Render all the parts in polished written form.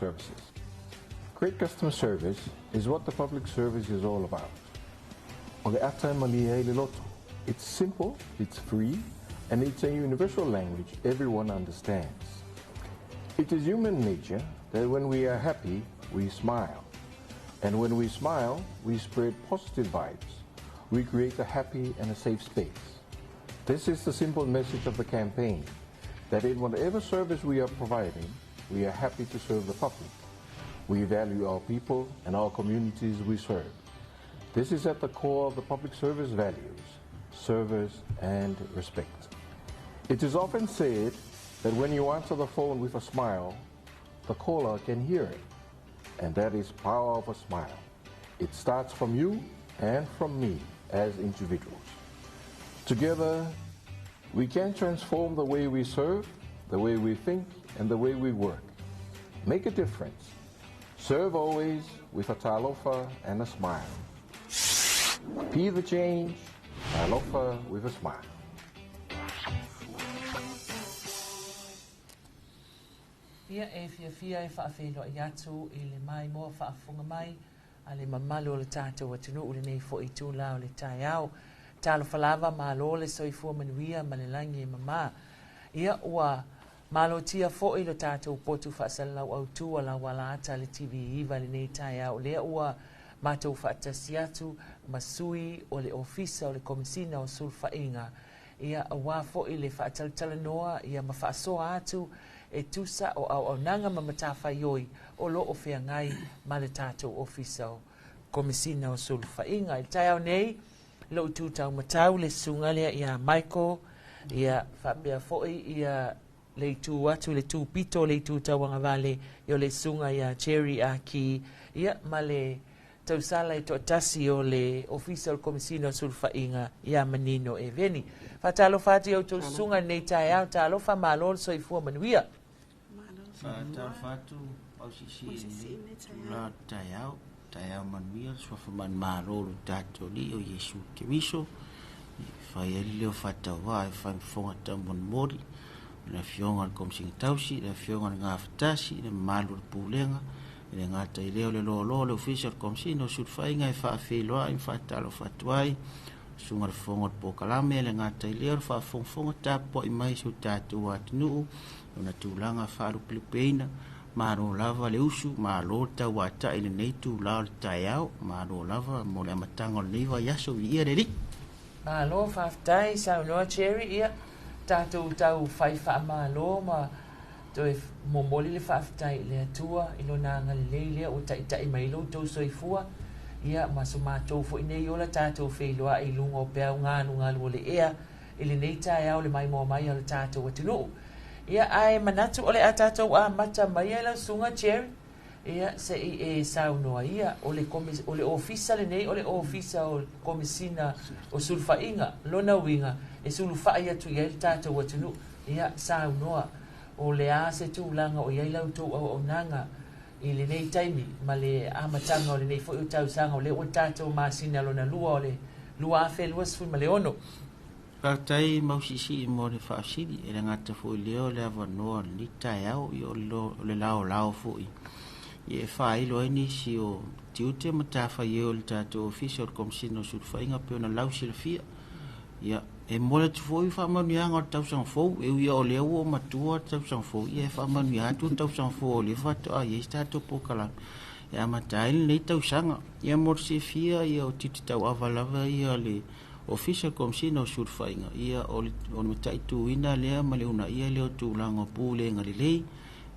services. Great customer service is what the public service is all about. O le ata e malie ai le loto. It's simple, it's free, and it's a universal language everyone understands. It is human nature that when we are happy, we smile. And when we smile, we spread positive vibes. We create a happy and a safe space. This is the simple message of the campaign, that in whatever service we are providing, we are happy to serve the public. We value our people and our communities we serve. This is at the core of the public service values, service and respect. It is often said that when you answer the phone with a smile, the caller can hear it. And that is power of a smile. It starts from you and from me as individuals. Together, we can transform the way we serve, the way we think, and the way we work. Make a difference. Serve always with a talofa and a smile. Be the change, talofa with a smile. Ia e fiafia e faafeiloai atu i le maimoa faafofoga mai a le mamalu o le tatou atunuu i lenei foi itula o le taeao. Talofa lava, malo le soifua manuia ma le lagi e mama. Ia ua malotia foi lo tatou potu faasalalau autu a Laualaata le TV9 i lenei taeao lea ua matou faatasi atu ma sui o le Ofisa o le Komesina o Sulufaiga ia aua foi le faatalatalanoa ia ma faasoa atu e tusa o auaunaga ma matafaioi o lo o feagai ma le tatou Ofisa o Komesina o Sulufaiga. I le taeao nei, lou tu taumatau le susuga lea ia Michael, ia faapea foi ia le itu atu le tu pito le itu tauagavale ia o le susuga ia Jerry Aki, ia ma le tausala e toatasi o le Ofisa o le Komesina o Sulufaiga ia Manino Eveni. Faatalofa atu i a outou susuga i lenei taeao, talofa malo le soifua manuia. Faatalofa atu Pausisi i lenei itula o le taeao, taeao manuia le suafa manumalo o lo tatou Alii o Iesu Keriso, e fai ai le leo faatauvaa e fai ma fofoga taumolimoli i le Afioga i le Komesina Tausi, le Afioga i le Gafatasi, le mamalu o le Pulega, e le gata i lea o le loaloa o le Ofisa o le Komesina o Sulufaiga e faafeiloai ma faatalofa atu ai, susuga i le Fofoga o le Polokalame, e le gata i lea o le faafogafoga tapuai mai si o tatou atunuu, ona tulaga faalupelupeina, malo lava le usu, malo le tauatai i lenei itula o le taeao, malo lava mo le amataga o lenei vaiaso, viia le Alii. Malo faafetai saunoa Jerry, ia tatou tau fai faamalo ma toe momoli le faafetai i le Atua i lona agalelei lea ua taitai mai ai lo outou soifua, ia ma so matou foi nei ola tatou feiloai i luga o peau galugalu o le ea i lenei taeao le maimoa mai a lo tatou atunuu. Ia, ae manatu o le a tatou amata mai ai lau susuga Jerry, ia, se i e saunoa ia, o le, o le ofisa lenei o le ofisa o Komesina o Sulufaiga, lona uiga, e sulufai atu i ai le tatou atunuu. Ia, saunoa, o le a se tulaga o i ai la outou auaunaga i lenei taimi ma le amataga o lenei foi o tausaga, o lea ua tatou masina lona lua o le 2026. Faafetai Mausiisii mo le faafesili, e le gata foi i lea o le avanoa o lenei taeao, ia o le laolao foi ia e faailo ai nisi o tiute ma matafaioi o le tatou Ofisa o le Komesina o Sulufaiga pei ona lausilafia. Ia, e momoli atu foi faamanuiaga o le tausaga fou, e ui lava o lea ua ou matua le tausaga fou, ia e faamanuia atu le tausaga fou o lea faatoa i ai se tatou polokalame e amata ai lenei tausaga. Ia mo le silafia, ia o tiute tauava lava ia le Ofisa o le Komesina o Sulufaiga, ia o le mataituina lea ma le uunaia lea o tulaga o pulega lelei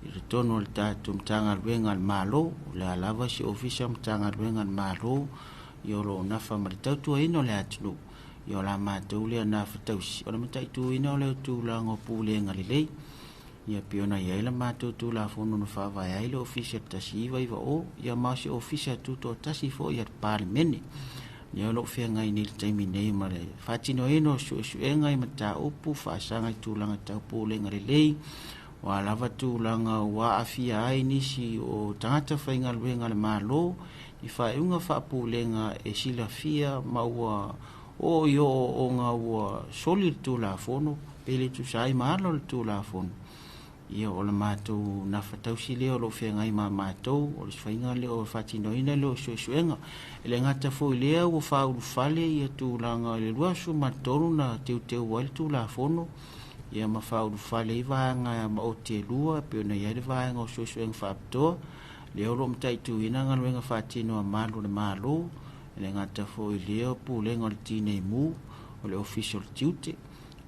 i totonu o le tatou Matagaluega a le Malo. O le a lava se Ofisa Matagaluega a le Malo, ia o lo o nafa ma le tautuaina o le atunuu, ia o la matou lea nafa tausi, o le mataituina o lea tulaga o pulega lelei. Ia pei ona i ai la matou Tulafono na faavae ai le Ofisa i le 1990, ia ma o se Ofisa tutoatasi foi a le Palemene. Ia o lo o feagai nei i le taimi nei ma le faatinoina o suesuega i mataupu faasaga i tulaga tau pulega lelei, o a lava tulaga ua aafia ai nisi o tagata faigaluega a le Malo i faaiuga faapulega e silafia ma ua oo i ooooga ua soli le Tulafono pe le tusa ai ma ala o le Tulafono. Ia o le matou gafatausi lea o lo o feagai ma matou, o le faiga lea o le faatinoina lea o suesuega. E le gata foi i lea ua faaulufale ia tulaga i le 23 na teuteu ai le Tulafono, ia ma faaulufale ai vaega maoti e lua, e pei ona i ai le vaega o suesuega faapitoa, lea o lo o mataituina galuega faatino a malu o le Malo, e le gata foi i lea o Pulega o le Tinei Mu, o le Ofisa o le Tiute,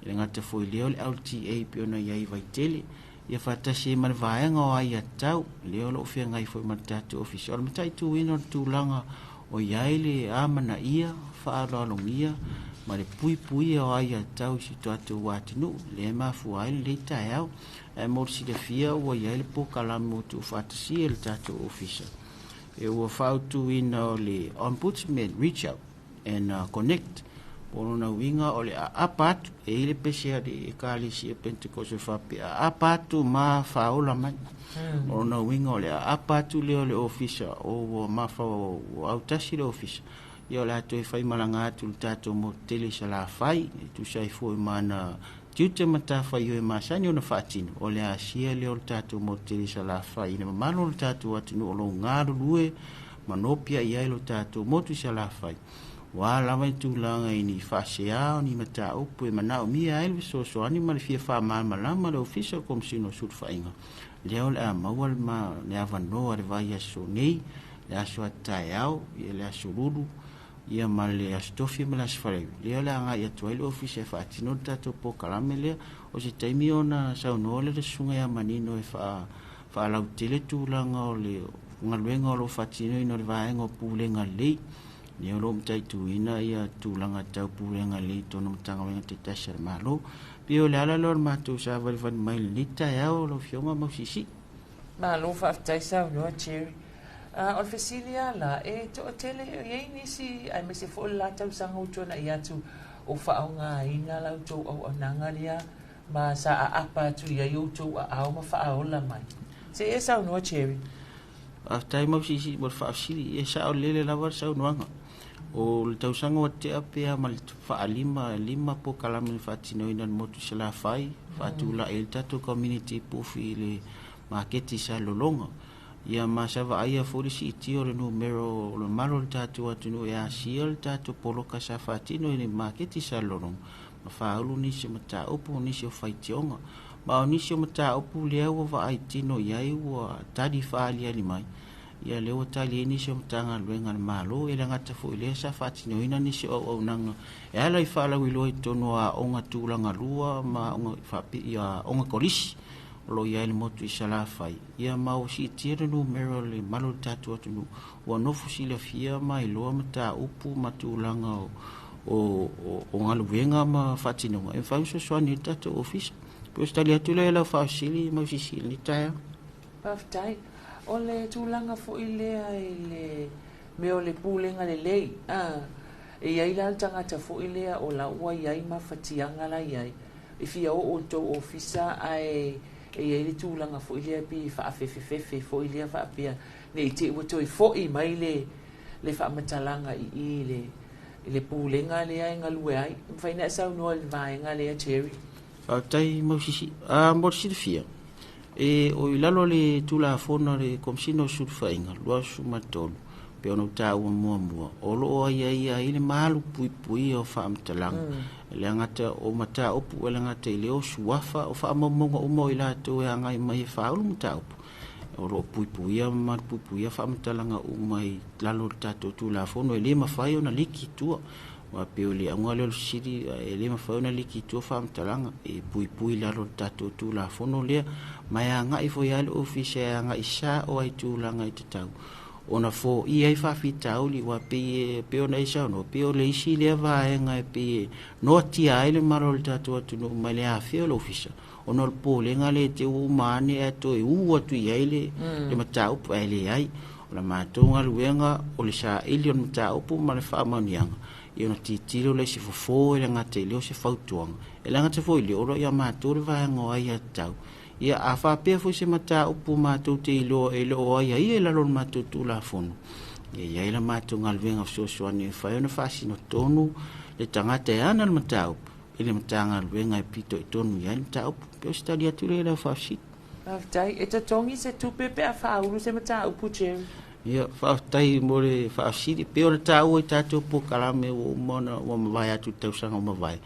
e le gata foi i lea o le LTA e pei ona i ai i Vaitele, ia faatasi ai ma le vaega o aiatatau, lea o lo o feagai foi ma le tatou Ofisa. O le mataituina o le tulaga o i ai le amanaia, faaaloalogia ma le puipuia o aiatatau i si o tatou atunuu, lea e mafua ai lenei taeao. Ae mo le silafia ua i ai le polokalame ua tuufaatasia e le tatou Ofisa, e ua fautuina o le Ombudsman Reach Out and Connect, po o lona uiga o le aapa atu, e i ai le pese a le Ekalesia Pentekoso e faapea, aapa atu ma faaola mai. O lona uiga o le aapa atu lea o le Ofisa, o ua ua autasi le Ofisa, ia o le a toe faimalaga atu i le tatou motu tele i Salafai, e tusa ai foi ma ana tiute ma matafaioi masani ona faatino, o le asia lea o le tatou motu tele i Salafai i le mamalu o le tatou atunuu o lo o galulue ma nopia i ai lo tatou motu i Salafai, ua lava i tulaga i ni faasea o ni mataupu e manaomia ai le fesoasoani ma le fia faamalamalama le Ofisa o le Komesina o Sulufaiga, lea o le a maua le avanoa le vaiaso nei, le aso a taeao, ia le aso Lulu, ia ma le aso Tofi ma le aso Faraile, lea o le a agai atu ai le Ofisa e faatino le tatou polokalame lea. O se taimi ona saunoa lea le susuga ia Manino e faalautele tulaga o le galuega o lo o faatinoina o le vaega o pulega lelei, lea o lo o mataituina ia tulaga tau pulega lelei i totonu o Matagaluega taitasi a le Malo. Pei o le ala lea o le matou savalivali mai i lenei taeao lau Afioga Mausiisii. Malo faafetai saunoa Jerry. O le fesili lava la, e toatele e i ai nisi aemaise foi o le la tausaga ua tuanai atu o faaaogaina la outou auaunaga lea ma sa aapa atu i ai outou aao ma faaola mai. Se i e saunoa Jerry. Faafetai Mausiisii mo le faafesili. E sao lele lava le saunoaga. O le tausaga ua tea pea ma le faalima, lima polokalame na faatinoina i le motu i Salafai, faatulai ai le tatou community pufi i le maketi i Salelologa. Ia ma sa vaaia foi le siitia o le numera o le mamalu o le tatou atunuu e asia le tatou poloka sa faatino i le maketi i Salelologa, ma faaulu nisi o mataupu, nisi o faitioga. Ma o nisi o mataupu lea ua vaai tino i ai ua tali faaliali mai, ia lea ua tali ai nisi o Matagaluega a le Malo, e le gata foi i lea sa faatinoina nisi o auaunaga e ala i faalauiloa i totonu o aoga tulaga lua ma aoga aoga kolisi o lo o i ai le motu i Salafai, ia ma ua siitia le numera o le mamalu o le tatou atunuu ua nofo silafia ma iloa mataupu ma tulaga o galuega ma faatinoga e mafai ona fesoasoani ai le tatou Ofisa. Pei o se tali atu lea i lau faafesili Mausiisii i lenei taeao. Faafetai. O le tulaga foi lea i le mea o le pulega lelei, e i ai la le tagata foi lea o la ua i ai mafatiaga la i ai, e fia oo i le tou ofisa ae e i ai le tulaga foi lea pei e faafefefefe foi lea faapea ne i te i ua toe foi mai le faamatalaga i i i le pulega lea e galue ai. E mafai ona e saunoa i le vaega lea, Jerry? Faafetai Mausiisii. Mo le silafia, e o i lalo o le Tulafono a le Komesina o Sulufaiga 23, pei ona ou taua muamua, o lo o aiaia ai le malu puipuia o faamatalaga. E le gata o mataupu, e le gata i lea o suafa, o faamaumauga uma o i latou e agai mai e faaulu mataupu, o lo o puipuia ma malu puipuia faamatalaga uma i lalo o le tatou Tulafono, e le mafai ona liki i tua. Aua pei o le auga lea o le fesili, e le mafai ona liki i tua faamatalaga, e puipui i lalo o le tatou Tulafono lea, ma e agai foi lava le Ofisa e agai sao ai i tulaga e tatau ona foia ai faafitauli, aua pei ona e saunoa, pei o le isi lea vaega e pei e noatia ai le mamalu o le tatou atunuu mai le afea o le Ofisa, ona o le popolega lea e te i ua uma ane ae toe u atu i ai le mataupu, ae leai. O la matou galuega o le saili o le mataupu ma le faamaoniaga, ia ona tilotilo lea i se fofo, e le gata i lea o se fautuaga, e le gata foi i lea o lo o ia matou le vaega o aiatatau. Ia a faapea foi se mataupu matou te iloa e le o aiaia i lalo o le matou Tulafono, ia i ai la matou galuega fesoasoani e mafai ona faasino tonu le tagata e ana le mataupu i le Matagaluega e pitoitonu i ai le mataupu. Pei o se tali atu lea i lau faafesili. Faafetai. E totogi se tupe pe a faaulu se mataupu, Jerry? Ia, faafetai mo le faafesili. Pei ona taua i tatou polokalame ua uma ona ua mavae atu i le tausaga ua mavae,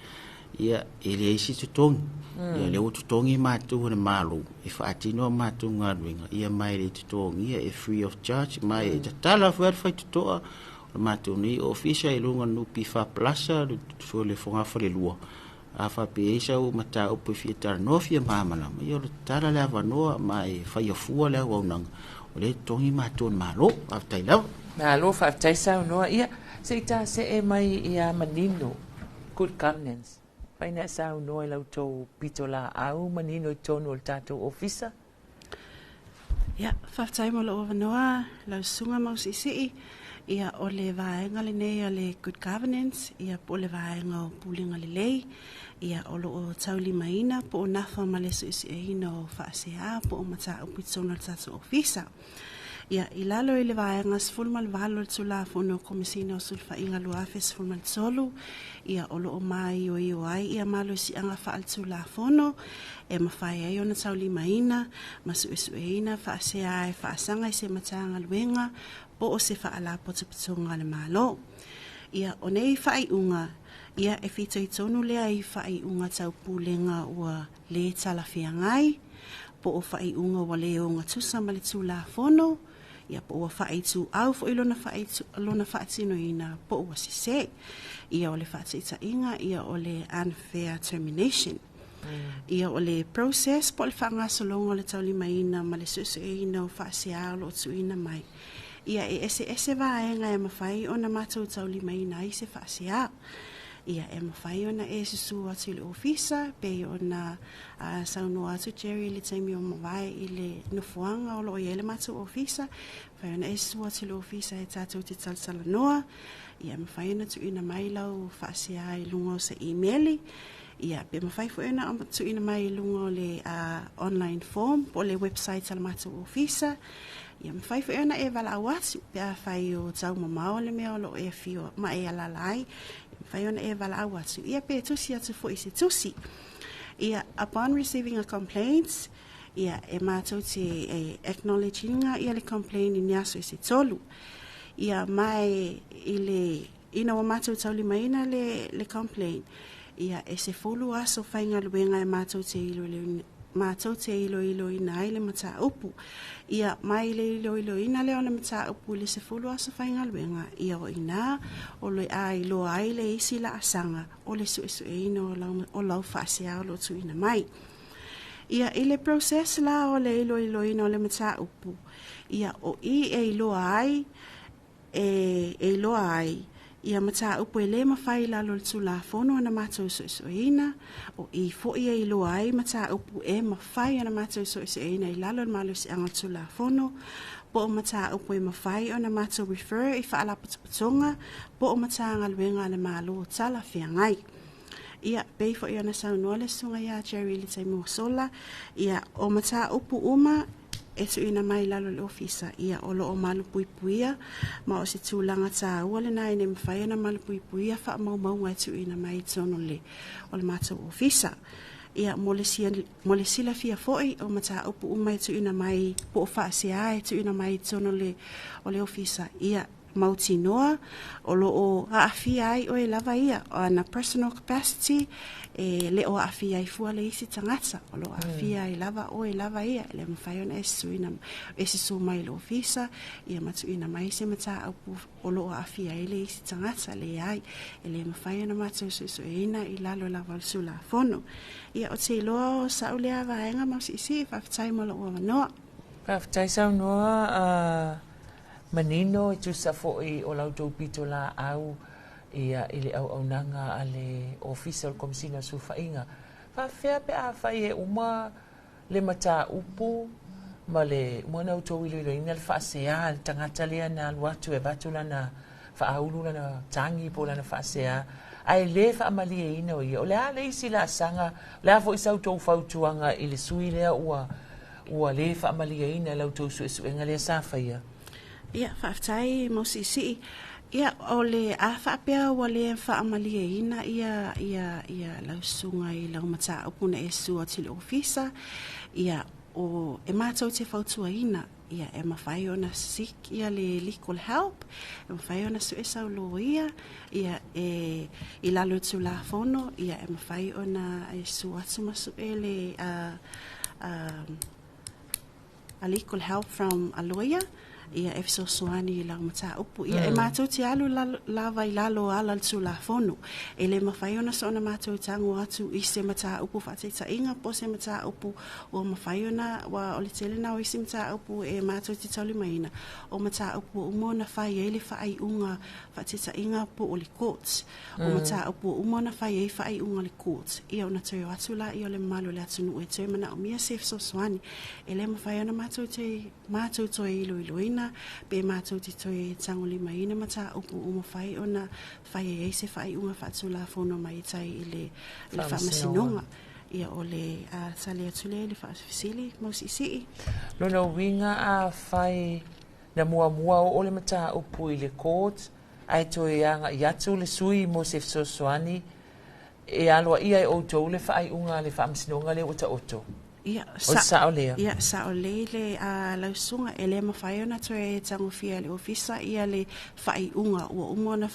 ia, e leai se totogi. Ia, lea ua totogi matou e le Malo e faatino a matou galuega, ia ma e le totogia, e free of charge, ma e tatala foi le faitotoa o le matou nei ofisa i luga o le NPF Plaza, le fogafalelua. A faapea ai sau mataupu e fia talanoa, fia malamalama, ia o le tatala le avanoa ma e faia fua le auaunaga, o lea e totogi matou e le Malo. Faafetai lava. Malo faafetai saunoa. Ia, se i tasee mai ia manino good governance. Fai na saunoa i la outou pitolaau manino i tonu o le tatou ofisa. Ia, faafetai mo lou avanoa, lau susuga Mausiisii. Ia, o le vaega lenei o le good governance, ia po o le vaega o pulega lelei, ia o loo taulimaina po o nafa ma le suesueina o faasea po o mataupu i totonu o le tatou ofisa. Ia, i lalo i le vaega 18 o le Tulafono o Komesina o Sulufaiga 2013, ia o loo maioio ai ia malosiaga faale-tulafono e mafai ai ona taulimaina ma suesueina faasea e faasaga i se Matagaluega po o se Faalapotopotoga a le Malo. Ia, o nei faaiuga, ia e fitoitonu lea i faaiuga taupulega ua le talafeagai, po o faaiuga ua le ogatusa ma le Tulafono, ia po ua faaituau foi lona faatinoina po ua sese. Ia o le faataitaiga, ia o le unfair termination. Ia o le process po o le faagasologa o le taulimaina ma le suesueina o faasea o loo tuuina mai. Ia e eseese vaega e mafai ona matou taulimaina ai se faasea. Ia e mafai ona e susu atu i le ofisa, pei ona saunoa atu Jerry i le taimi o mavae i le nofoaga o loo i ai le matou ofisa, mafai ona e susu atu i le ofisa e tatou te talatalanoa. Ia mafai ona tuuina mai lau faasea i luga o se email. Ia, pe mafai foi ona tuuina mai i luga o le online form po o le website a le matou ofisa. Ia mafai foi ona e valaau atu pe afai o taumamao le mea o loo e afio ma e alaala ai. Ia mafai ona e valaau atu. Ia pe tusi atu foi se tusi. Ia, upon receiving a complaint, ia e matou te e acknowledge ina ia le complaint i ni aso e se 3. Ia mai i le ina ua matou taulimaina le complaint, ia e 10 aso faigaluega e matou te iloiloina ai le mataupu. Ia mai le iloiloina lea o le mataupu i le 10 aso faigaluega, ia o ina o le a iloa ai le isi laasaga o le suesueina o lau faasea o loo tuuina mai. Ia i le process la o le iloiloina o le mataupu, ia o i e iloa ai e iloa ai ia mataupu e le mafai i lalo o le Tulafono ona matou suesueina, o i foi e iloa ai mataupu e mafai ona matou suesueina i lalo o le malosiaga o le Tulafono, po o mataupu e mafai ona matou refer i faalapotopotoga po o Matagaluega a le Malo talafeagai. Ia, pei foi ona saunoa le susuga ia Jerry i le taimi ua sola, ia o mataupu uma e tuuina mai lalo le ofisa, ia o loo malupuipuia, ma o se tulaga taua lena ina mafai ona malupuipuia faamaumauga e tuuina mai i totonu o le matou ofisa. Ia mo le silafia foi o mataupu uma e tuuina mai po o faasea e tuuina mai i totonu o le ofisa, ia mautinoa o loo aafia ai oe lava ia ona personal capacity, e le o aafia ai fua le isi tagata, o loo aafia ai lava oe lava ia. E le mafai ona e susuina e susu mai le ofisa ia ma tuuina mai se mataupu o loo aafia ai le isi tagata. Leai, e le mafai ona matou suesueina i lalo lava o le Tulafono. Ia o te iloa o sa'u lea vaega, Mausiisii. Faafetai mo lou avanoa. Faafetai saunoa manino e tusa foi o la outou pitolaau ia i le auaunaga a le Ofisa o le Komesina o Sulufaiga. Faafefea pe afai e uma le mataupu ma le uma na outou iloiloina le faasea le tagata lea na alu atu e avatu lana faaulu lana tagi po o lana faasea ae lē faamalieina o ia, o le a le isi laasaga, o le a foi sa outou fautuaga i le sui lea ua lē faamalieina i la outou suesuega lea sa faia? Ia, faafetai Mausiisii. Ia o le a faapea ua le faamalieina ia lau susuga i lau mataupu na e susu atu i le ofisa, ia o e mātou te fautuaina, ia e mawhai ona seek ia le legal help, e mawhai ona sue sau loia, ia e i lalo tulafono, ia e mawhai ona e su atu ma sue le a legal help from a lawyer, ia e fesoasoani i lau mataupu. Ia e mātou te alu lava i lalo ala le tulafono. E le mawhai ona soona mātou tango atu i se mataupu whaataitaiga po se mataupu ua mawhai ona ua o le tele na o isi mataupu e mātou te taulimaina. O mataupu ua uma ona whai ai le whaaiunga whaataitaiga po o le court. O mataupu ua uma ona whai ai whaaiunga le court. Ia ona toe o atu la ia o le mamalu o le atunuu e toe manaomia se fesoasoani. E le mawhai ona mātou te mātou toe iloiloina, pe mātou te toe tagolimaina mataupu ua mawhai ona whai ai se whaaiunga whaatulafono mai tai i le faamasinoga. Ia o le tali atu lea i le faafesili mausiisii. Lona uiga a fai na muamua o le mataupu i le court, ae toe aga'i atu le sui mo se fesoasoani e aloaia e outou le faaiuga a le faamasinoga lea ua taoto. Ia, O le sa'o lea. Ia, sa'o lei le lausuga e le mawhai ona toe tagofia e le ofisa ia le faaiuga ua uma ona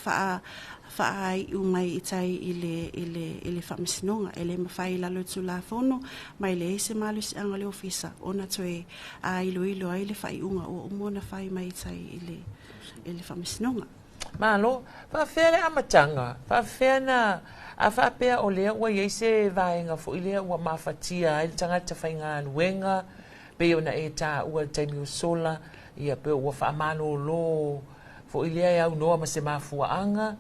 whaaiu mai i tai i le, i le, i le faamasinoga. E le mawhai lalo tulafono mai le se malosiaga o le ofisa ona toe iloilo ai le faaiuga ua uma ona whai mai i tai i le, i le faamasinoga. Malo, faafefea le amataga, faafefea na a faapea o lea ua iai se vaega fo'i lea ua mafatia ai le tagata faigaluega, pei ona e taua i le taimi o sola, ia pe ua faamalōlō fo'i lea e aunoa ma se mafuaaga,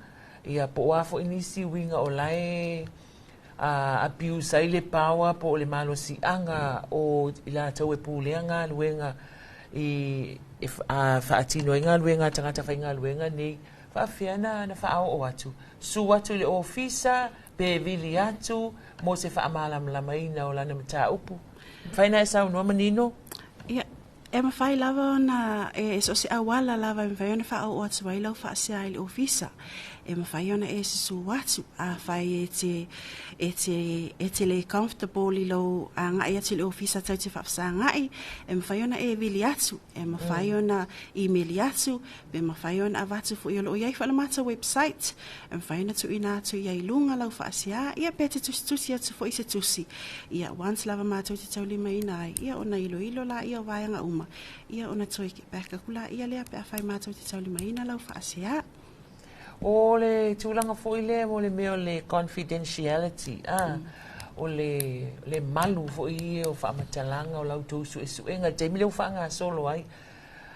ia po o a fo'i nisi uiga o lae abuse ai le power po o le malosiaga o i latou e pulea galuega i e faatino ai galuega a tagata faigaluega nei, faafefea na na faaoo atu, susu atu i le ofisa pe vili atu mo se faamalamalamaina o lana mataupu? Mafai ona e saunoa manino? Ia, e mawhai lava ona e so se auala lava e mawhai ona whaao atu ai lau whaasea i le ofisa. E mawhai ona e susu atu a whai e te le comfortable i lau a ngai atu i le ofisa tau te whaafasa ngai. E mawhai ona e vili atu, e mawhai ona email atu, pe mawhai ona avatu fo i o loo iai wha mata website. E mawhai ona tuuina atu ia i lunga lau whaasea, ia pe te tusitusi atu fo i se tusi. Ia once lava mātou te taulimaina ai, ia ona iloilo la ia o vaega uma. Ia ona toe get back aku la ia lea pe a whai mātou te taulimaina lau whaasea. O le tulaga fo'i lea mo le mea o le confidentiality, o le malu fo'i ia o faamatalaga o la outou suesuega i le taimi lea ua faagasolo ai,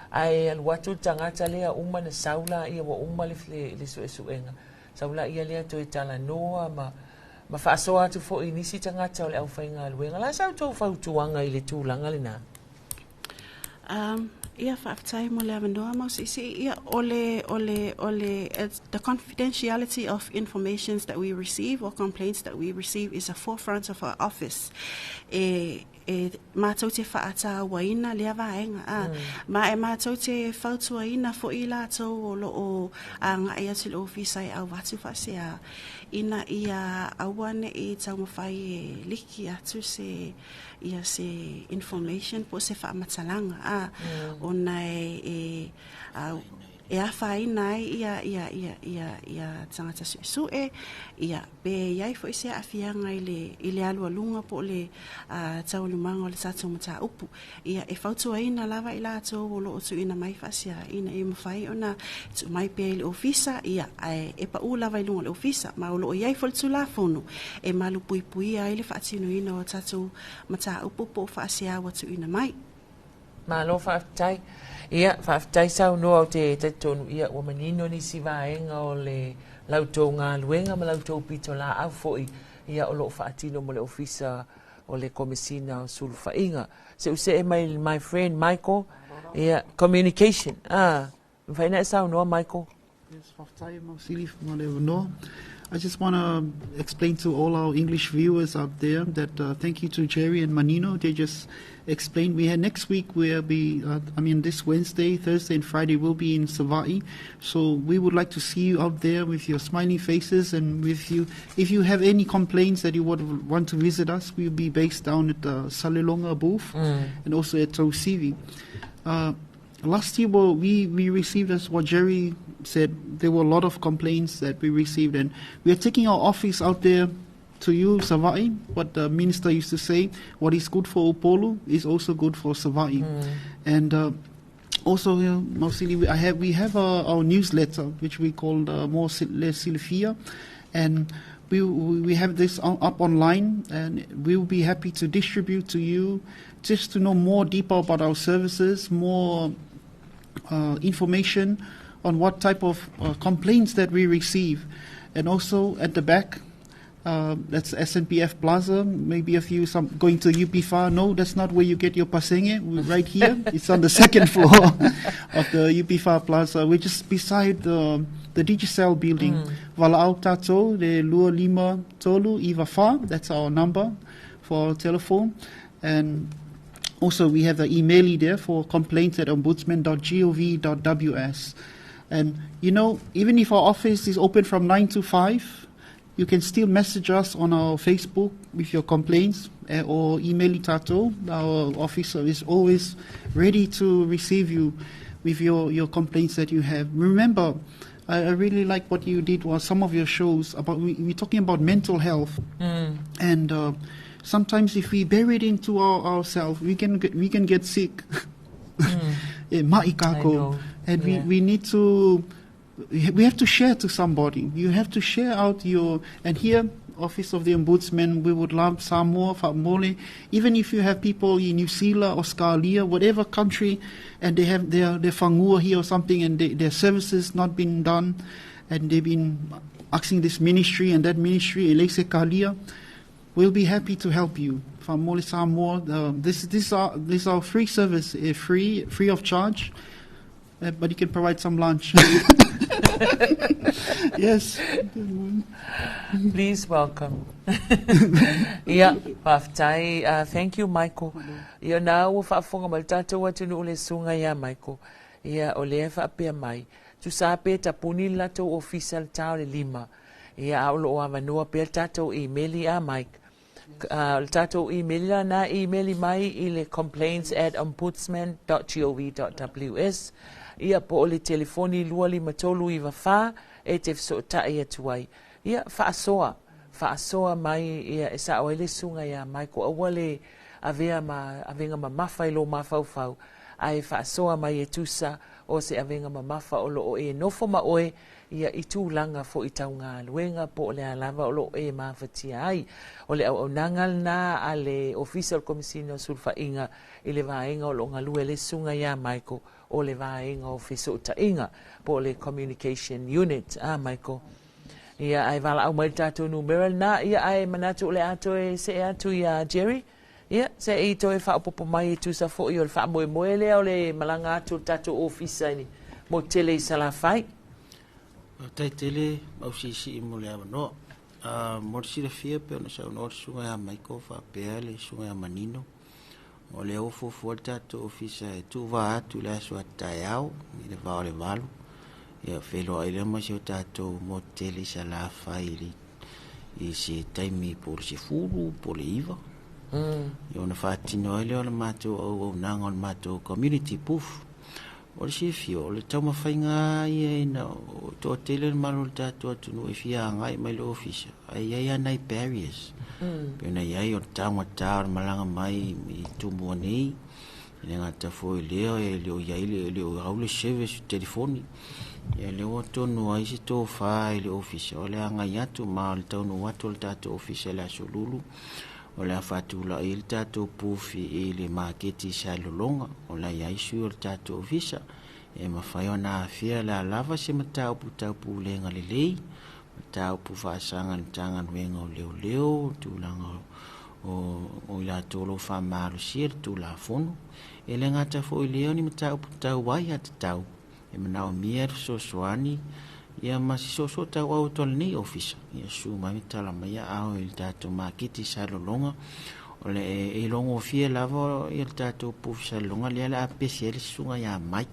ae alu atu le tagata lea uma na sau laia ua uma le suesuega, sau laia lea toe talanoa ma faasoa atu fo'i i nisi tagata o le aufaigaluega. La sa outou fautuaga i le tulaga lenā? Ia faafetai mo le avanoa mausiisii. Ia o le o le o le the confidentiality of informations that we receive or complaints that we receive is a forefront of our office. E mātou te whaatauaina lea vaega a ma e mātou te fautuaina fo'i latou o loo a ngai atu i le ofisa e avatu faasea ina ia aua ne'i taumafai e liki atu se ia se information po o se faamatalaga a ona e afaina ai ia ia ia ia ia tagata suesue, ia pe iai fo'i se aafiaga i le alualuga po o le taualumaga o le tatou mataupu. Ia e fautuaina lava i latou o loo tuuina mai faasea ina ia mafai ona tuu mai pea i le ofisa, ia ae e paʻu lava i luga o le ofisa ma o loo iai fo'i le tulafono e malupuipuia ai le faatinoina o tatou mataupu po o faasea ua tuuina mai. Malo faafetai. Ia, faafetai saunoa o te talitonu ia ua manino nisi vaega o le la outou galuega ma la outou pitolaau fo'i ia o loo faatino mo le ofisa o le Komesina o Sulufaiga. Se'use'e mai my friend Michael, ia communication. Mafai ona e saunoa, Michael? Yes, faafetai Mausili mo le avanoa. I just want to explain to all our English viewers out there that thank you to Jerry and Manino. They just explained we had next week we'll be, this Wednesday, Thursday, and Friday we'll be in Savaii. So we would like to see you out there with your smiling faces and with you. If you have any complaints that you would want to visit us, we'll be based down at the Salelonga booth and also at Tausivi. Last year, well, we received, as what Jerry said, there were a lot of complaints that we received, and we are taking our office out there to you, Savaii. What the minister used to say, what is good for Upolu is also good for Savaii. And also, you know, mostly we have our newsletter, which we call Mo Le Silafia, and we have this up online, and we will be happy to distribute to you just to know more deeper about our services, more information on what type of complaints that we receive. And also at the back, that's SNPF Plaza. Maybe if you some going to UPFA, no, that's not where you get your pasenge. We're right here. It's on the second floor of the UPFA Plaza. We're just beside the Digicel building. Vala'au tato, le lua lima tolu iva fa. That's our number for our telephone. And also we have the email there for complaints at ombudsman.gov.ws. And, you know, even if our office is open from 9 to 5, you can still message us on our Facebook with your complaints or email Tato. Our officer is always ready to receive you with your complaints that you have. Remember, I really like what you did was some of your shows about, we're talking about mental health. And sometimes if we bury it into ourselves, we can get sick. Ma'ikako. And we need to, we have to share to somebody. You have to share out your, and here, Office of the Ombudsman, we would love Samoa, Fa'amole, even if you have people in New Zealand, Australia, whatever country, and they have their fangua here or something, and their services not been done, and they've been asking this ministry and that ministry, Elese Kalia, we'll be happy to help you. Fa'amole Samoa, this is our free service, free of charge. But you can provide some lunch. Yes. Please welcome. Ia, whaftai. Thank you, Michael. Ia nā ua whaafonga mai tātou atu o le sunga ia, Michael. Ia, o lea whaapea mai. Tu sa pe tapuni lato ofisa le tau le lima. Ia, aolo o awanua pea tātou emaili a Mike. Le tātou emaili la nā emaili mai i le complaints@ombudsman.gov.ws. Ia po o le telefoni lua lima tolu iwa wha e te whasotai atu ai. Ia whaasoa mai ia e sa oe le sunga ia mai ko aua le avea ma avenga mamafa i lo mawhauwhau. Ai whaasoa mai e tusa o se avenga mamafa o lo o e nofo ma oe ia i tūlanga fo i taunga luenga po o le alava o lo e mawhatia ai. O le au au nangal nā a le Ofisa o le Komisina o Sulfainga i le vaenga o lo ngalue le sunga ia Michael o le vaenga o fesotainga po o le Communication Unit a Michael. Ia ai wala au mai tātou numera nā ia ai manatu o le ato e se e atu ia Jerry. Ia se i toe whaopopo mai e tusa fo i o le whaamoe moe lea o le malanga atu o tātou ofisa ini mo tele i Salafai. Tai tele au sisi i mo le awanoa. Mo le silafia pe ona sa ono le sunga ia Michael whaapea le sunga ia Manino. O le au fuafua le tātou ofisa e tuva atu le aso a taeao i le vao le valu. Ia wheloa i le ma se o tātou mo tele i Salafai i se taimi po le se fulu, po le iwa. Ia ona whaatino ai leo le mātou au nanga o le mātou community booth. O le sifio, o le taumawhainga ia ina o toa tele le malo le tātou atunu e fia angai mai le ofisa. Ai ai anai barriers. Pe ona iai o le taungata o le malanga mai i tumua nei. I le ngata foi leo e leo iai le leo au le service telefoni. Ia leo tonu ai se tō wha i le ofisa. O le angai atu ma o le taunu atu o le tātou ofisa le asolulu. O le awhatula i le tātou pufi i le maketi sa lolonga. O le iai sui o le tātou ofisa. E mawhai o nā awhia le alava se mataupu taupu lenga le lei. Mataupu whaasanga le tangan wenga o leo leo. Tūlanga o i la tōlo wha malusia le tūla fono. E le ngata fo i leo ni mataupu tau wai a te tau. E manao mia le sosoani. Ia ma se soosoo tauau atu a lenei ofisa, ia susu mai ma tala mai aao i le tatou maketi i Salelologa. O le e ilogofie lava ia le tatou pufu Salelologa lea o le a pesi ai le susuga ia Mike.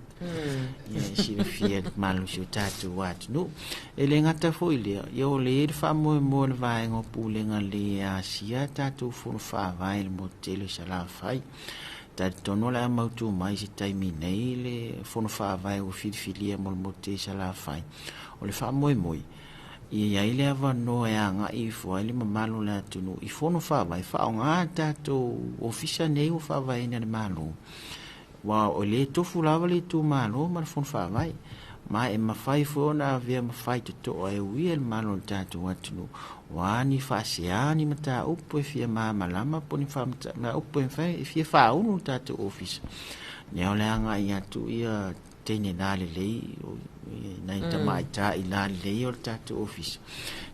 Ia e silafia i le malosi o tatou atunuu. E le gata foi i lea, ia o lea e i ai le faamoemoe o le vaega o Pulega Lelei e asia a tatou fono faavae i le motu tele o Salafai. Talitonu o le a mautu mai i se taimi nei le fono faavae ua filifilia mo le motu tele i Salafai. O le faamoemoe, ia i ai le avanoa e agai ifo ai le mamalu o le atunuu i fono faavae, faaaoga tatou ofisa nei ua faavaeina e le Malo. Aua e le tofu lava le itumalo ma le fono faavae, ma e mafai foi ona avea ma faitotoa e uia i le malo o le tatou atunuu, ua ni faasea ni mataupu e fia malamalama po o ni mataupu e mafai e fia faaulu le tatou ofisa. Lea o le agai atu ia teine lalelei, nai tamaitai lalelei o le tatou ofisa.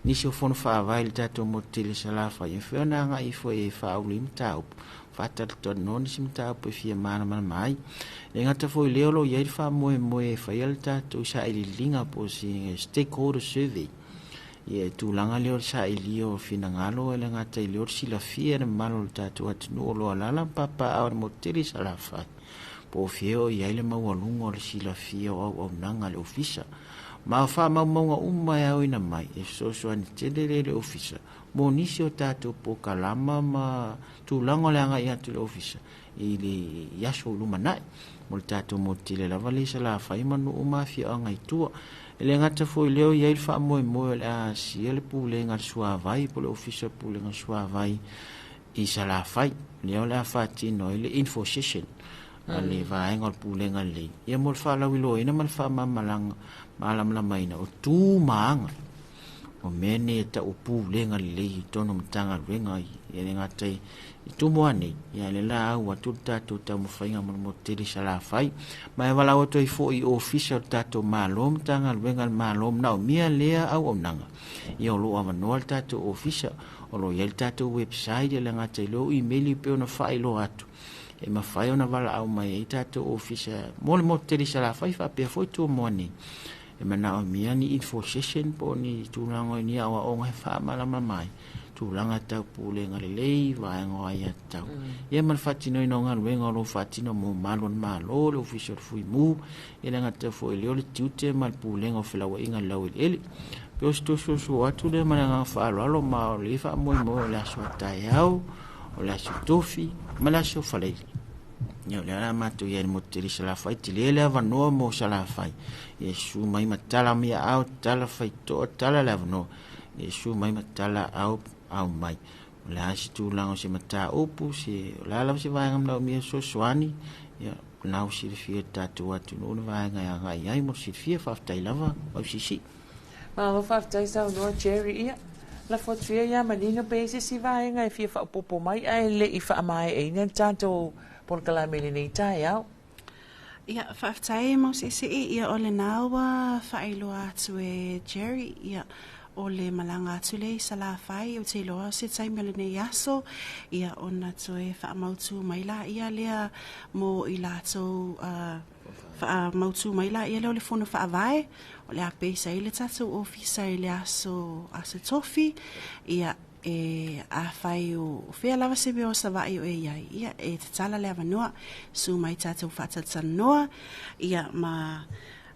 Nisi o fono faavae i le tatou motu tele i Salafai, e mafai ona agai ifo e faaulu ai mataupu, faatalatalanoa nisi mataupu e fia malamalama ai. E le gata foi i lea o lo o i ai le faamoemoe e faia le tatou sailiiliga po o se stakeholder survey. Ia e tulaga lea o le sailia o finagalo e le gata i lea o le silafia e le mamalu o le tatou atunuu o lo o alaala ma papaaao i le motu tele i Salafai. Po o fea o i ai le maualuga o le silafia o auaunaga a le ofisa. Ma o faamaumauga uma e aoina mai, e fesoasoani tele lea i le ofisa mo nisi o tatou polokalama ma tulaga o le agai atu i le ofisa i le aso o lumanai mo le tatou motu tele lava lea i Salafai ma nuu ma afioaga i tua. E le gata foi i lea o i ai le faamoemoe o le a asia le Pulega a le Suavai po o le Ofisa o le Pulega a le Suavai i Salafai, lea o le a faatino ai le info session a le vaega o le Pulega lelei, ia mo le faalauiloaina ma le faamalamalamaina o tu ma aga o mea nei e tau o pulega lelei i totonu o Matagaluega e le gata i Tumua nei, ia le la au atu le tatou taumafaiga mo le motu tele i Salafai. Ma e valaau atu ai foi i ofisa o le tatou Malo, Matagaluega a le Malo manaomia lea auaunaga, ia o lo o avanoa le tatou ofisa, o lo o i ai le tatou website, e le gata i lea o email e pei ona faailoa atu, e mafai ona valaau mai ai tatou ofisa mo le motu tele i Salafai faapea foi Tumua nei. E manaomia ni info session po o ni tulaga o ni aoaoga e faamalamalama ai tulaga tau pulega lelei, vaega o aiatatau. Ia ma le faatinoina o galuega o lo o faatino mo malu o le Malo, le Ofisa o le Fuimu, ia le gata foi i lea o le tiute ma le pulega o felauaiga i le laueleele. Pe o se tososo atu lea ma le agaga faaaloalo ma o le faamoemoe o le aso a taeao, o le aso tofi ma le aso falaili. Ia o lea la matou i ai i le motu tele i Salafai, tele le avanoa mo Salafai. Ia susu mai ma tala mai aao, tala faitoa, tala le avanoa. Ia susu mai ma tala ao, ao mai. O le a se tulaga o se mataupu, se, o le a lava se vaega manaomia fesoasoani, ia, o lena ua silafia e le tatou atunuu le vaega e agai i ai mo le silafia. Faafetai lava, Mausisi. Malo faafetai saunoa Jerry. Ia, lafo atu ia ia Manino pe i ai se isi vaega e fia faaopoopo mai ae le i faamaeaina le tatou polokalame i lenei taeao. Ia, faafetai Mausiisii, ia o lena ua faailoa atu e Jerry, ia, o le malaga atu lea i Salafai, ou te iloa o se taimi o lenei aso, ia ona toe faamautu mai laia lea mo i latou uh, faamautu mai laia lea o le fono faavae, o le a pesa ai le tatou ofisa i le aso, aso tofi, ia, E afai o fea lava se mea o Savaii o e i ai, ia, e tatala le avanoa, su mai tatou faatalatalanoa, ia, ma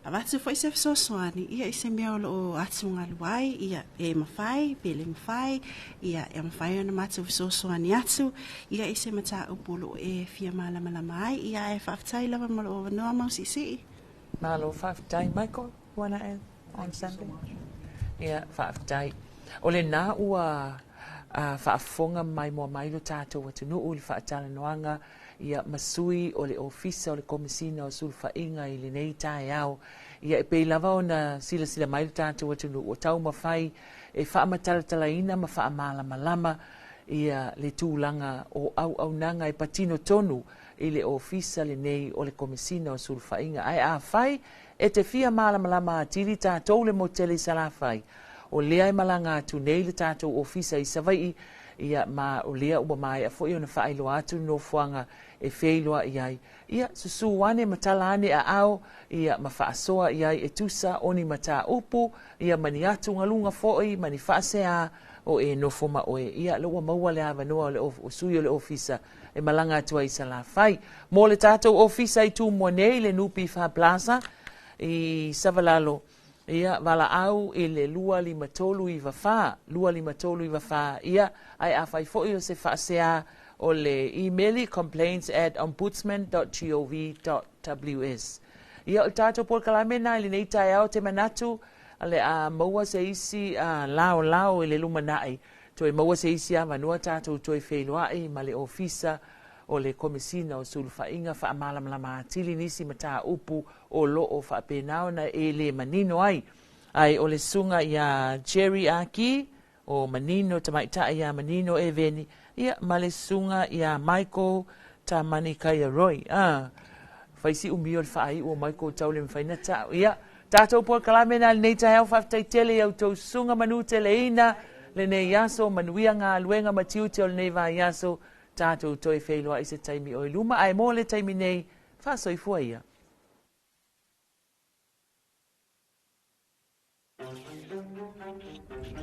avatu foi se fesoasoani, ia, i se mea o lo o atugalu ai, ia, e mafai, pe le mafai, ia, e mafai ona matou fesoasoani atu, ia, i se mataupu o lo o e fia malamalama ai, ia, ae faafetai lava mo lou avanoa Mausiisii. Malo faafetai Michael, you wanna add on something? Ia, faafetai. O lena ua faafofoga maimoa mai lo tatou atunuu i le faatalanoaga ia ma sui o le Ofisa o le Komesina o Sulufaiga i lenei taeao. Ia e pei lava ona silasila mai lo tatou atunuu o taumafai e faamatalatalaina ma faamalamalama ia le tulaga o auaunaga e patino tonu i le Ofisa lenei o le Komesina o Sulufaiga. Ae afai e te fia malamalama atili tatou le motu tele i Salafai, o lea e malaga atu nei le tatou Ofisa i Savaii Ia, ma o lea ua maea foi ona faailoa atu le nofoaga e feiloai ai. Ia, susū ane ma tala ane aao, ia, ma faasoa i ai e tusa o ni mataupu, ia, ma ni atugaluga foi, ma ni faaseā o e nofo ma oe. Ia, lea ua maua le avanoa o le o sui o le ofisa e malaga atu ai i Salafai. Mo le tatou ofisa i Tumua nei i le NPF Plaza i Savalalo, ia, valaau i le 25394, 25394, ia, ae afai foi o se faasea o le imeli complaints@ombudsman.gov.ws. Ia, o le tatou polokalame lena i lenei taeao, te manatu le a maua se isi laolao i le lumanai, toe maua se isi avanoa tatou toe feiloai ma le ofisa o le Komesina o Sulufaiga faamalamalama atili nisi mataupu o lo o faapena ona e le manino ai. Ai o le susuga ia Jerry Aki, o Manino, tamaitai ia Manino Eveni, ia ma le susuga ia Michael Tamani Kaiaroi. Ah, fai si umi o le faaiu o Michael tau le mafai na ta'u. Ia, tatou polokalame na lenei taeao, faafetai tele i outou susuga manu teleina lenei aso, manuia galuega ma tiute o lenei vaiaso, tatou toe feiloai se taimi o i luma, ae mo le taimi nei, faasoifua ia.